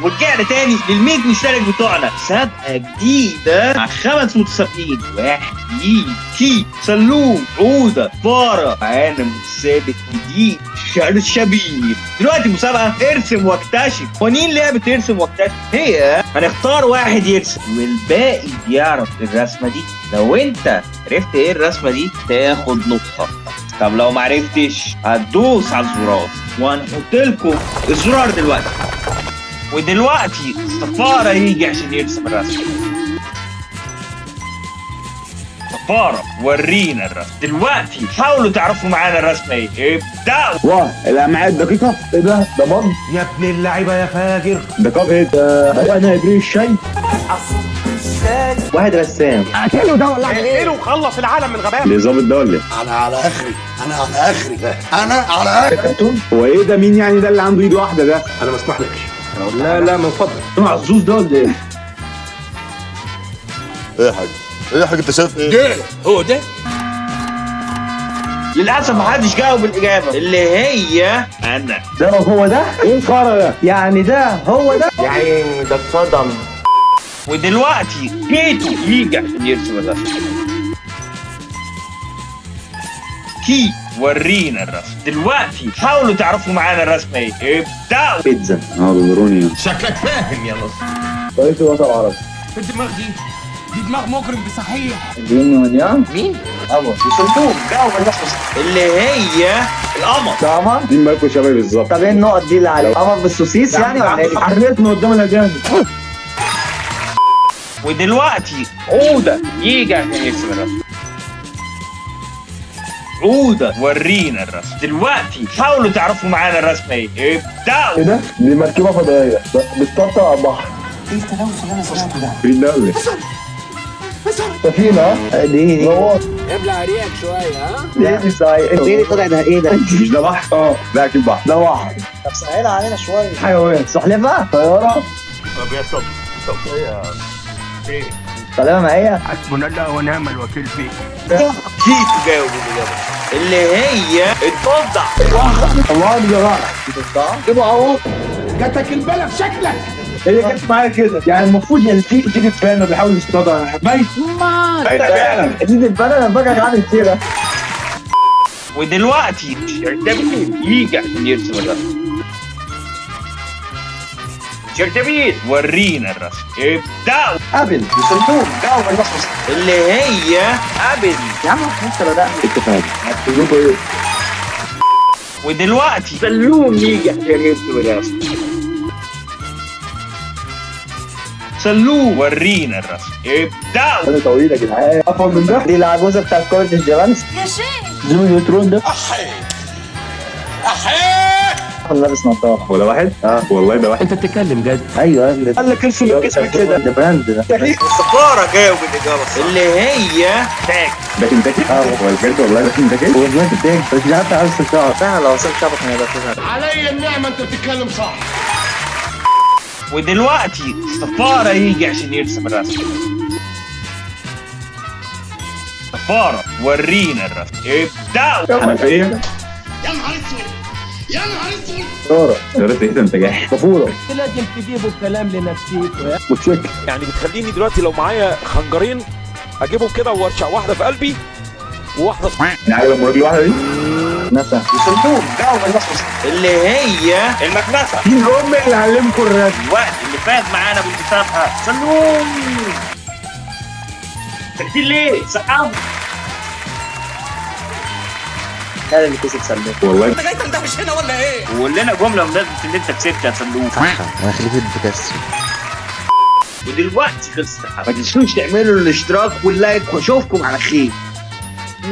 ورجعنا تاني لل100 مشترك بتوعنا. مسابقة جديدة مع 5 متسابقين، واحد كي سلوم عوده فاره. معانا متسابق جديد شرشبيل. دلوقتي مسابقة ارسم واكتشف. قوانين لعبه ارسم واكتشف هي هنختار واحد يرسم والباقي بيعرف الرسمة دي. لو انت عرفت ايه الرسمة دي تاخد نقطة. طب لو ما عرفتش هتدوس على الزرار، وهنحط لكم الزرار دلوقتي. ودلوقتي الصفارة يجي عشان يرسم الرسمة. صفارة ورينا الرسم دلوقتي. حاولوا تعرفوا معانا الرسمة ايه. ابدأوا. واه الأمعاء الدقيقة. ايه ده؟ ده مج يا ابن اللعيبة يا فاجر. ده كاب ايه ده؟ انا ابريق الشاي. واحد رسام. اقتله ده ولا اعمل ايه؟ اقتله وخلص العالم من غبائه. اللي ظابط ده ولا ايه؟ انا على اخري، انا على اخري، انا على اخري. كرتون. هو ايه ده؟ مين يعني ده اللي عنده ايد واحدة ده؟ انا ما اسمحلكش. لا لا من فضلك. عزوز ده ولا ايه؟ ايه يا حاج؟ ايه يا حاج انت شايف ايه؟ هو ده. للأسف محدش جاوب الإجابة اللي هي أنا. ده هو ده؟ ايه الخرا ده؟ يعني ده هو ده؟ يا عيني ده اتصدم. ودلوقتي كيتو يجي عشان يرسم الرسم. كي ورينا الرسم دلوقتي. حاولوا تعرفوا معانا الرسمة ايه. ابدأوا. بيتزا. اه بيبروني. شكلك فاهم يا نصر. طريقة الوطن العربي. الدماغ دي دماغ مجرم بصحيح. الين واليانج. مين؟ قمر. وصلتوه. جاوب الرسمة اللي هي القمر. ده قمر؟ دي ماركو شباب بالظبط. طب ايه النقط دي اللي عليه؟ قمر بالسوسيس يعني ولا ايه؟ عرفتنا قدام الاجانب. ودلوقتي عودة يجي عشان يرسم الرسم. عودة ورينا الرسم دلوقتي. حاولوا تعرفوا معانا الرسمة ايه. ابدأوا. ايه ده؟ دي مركبة فضائية بتطبطب على البحر. ايه التلوث اللي انا سمعته ده؟ مين ده ولا ايه؟ سفينة. دي غواص. ابلع ريقك شوية. ها دي دي صحيح. ايه اللي طلع ده؟ ايه ده؟ مش ده بحر؟ اه ده اكيد بحر. ده بحر. طب سهلها علينا شوية. حيوان. سحلفة؟ طيارة. طب يا صب طب ايه ايه؟ طالما معايا. حسبنا الله ونعم الوكيل فيك. كيتو جاوب الإجابة اللي هي الضفدع. الله يا جماعة. جيبوا اهو. جاتك البلا في شكلك. هي جت معايا كده يعني. المفروض يعني في دبانة بيحاول يصطادها. ميت فعلا. دي دبانة. انا فاكرك عامل كده. ودلوقتي شرشبيل يجي عشان يرسم الرسم. شرشبيل ورينا الرسم. ابدأوا. قبل. وصلتوه. جاوب الرسم اللي هي قبل. يا عم احنا لسه بدأنا. اتفقنا. هتقولوا ايه؟ ودلوقتي سلوم يجي عشان يرسم الرسم. سلوم ورينا الرسم. ابدأوا. انا طويل يا جدعان. افهم من ده. دي العجوزة بتاعت كرة الجبانس. يا شيخ. جيمي نيوترون ده. احي احي. لابس نظارة. هو ده واحد؟ اه. والله ده واحد. انت بتتكلم جد؟ ايوه. قال لك ارسم الجسم كده. ده brand ده. الصفارة جاوب الإجابة الصح اللي هي تاج. ده كنتاكي؟ اه. هو بجد والله ده كنتاكي؟ وزنة التاج بس مش عارف عاوز شعر. سهل لو وصلت شعرك هيبقى سهل. علي النعمة انت بتتكلم صح. ودلوقتي الصفارة يجي عشان يرسم الرسم. صفارة ورينا الرسم. ابدأوا. حنفية. يا نهار اسود، يا نهار اسود. طيارة. طيارة ايه ده انت جاي؟ بافورة. لازم تجيبوا الكلام لنفسيكوا. موتوسيكل. يعني بتخليني دلوقتي لو معايا خنجرين اجيبهم كده وارشع واحدة في قلبي وواحدة في العجلة ام رجل واحدة دي؟ نسا. وصلتوه. جاوب الرسم اللي هي المكنسة. مين الأم اللي علمكم الرسم؟ الوقت اللي فات معانا بالمسابقة سلوم. ساكتين ليه؟ سقفوا. انا اللي كسب سلوم. والله انت جاي تندهش هنا ولا ايه؟ وقول لنا جملة بمناسبة إن أنت كسبت يا سلوم. انا خليفة بيكاسو. ودلوقتي خلصت الحلقة. ما تنسوش تعملوا الاشتراك وال like واشوفكم على خير.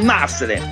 مع السلامة.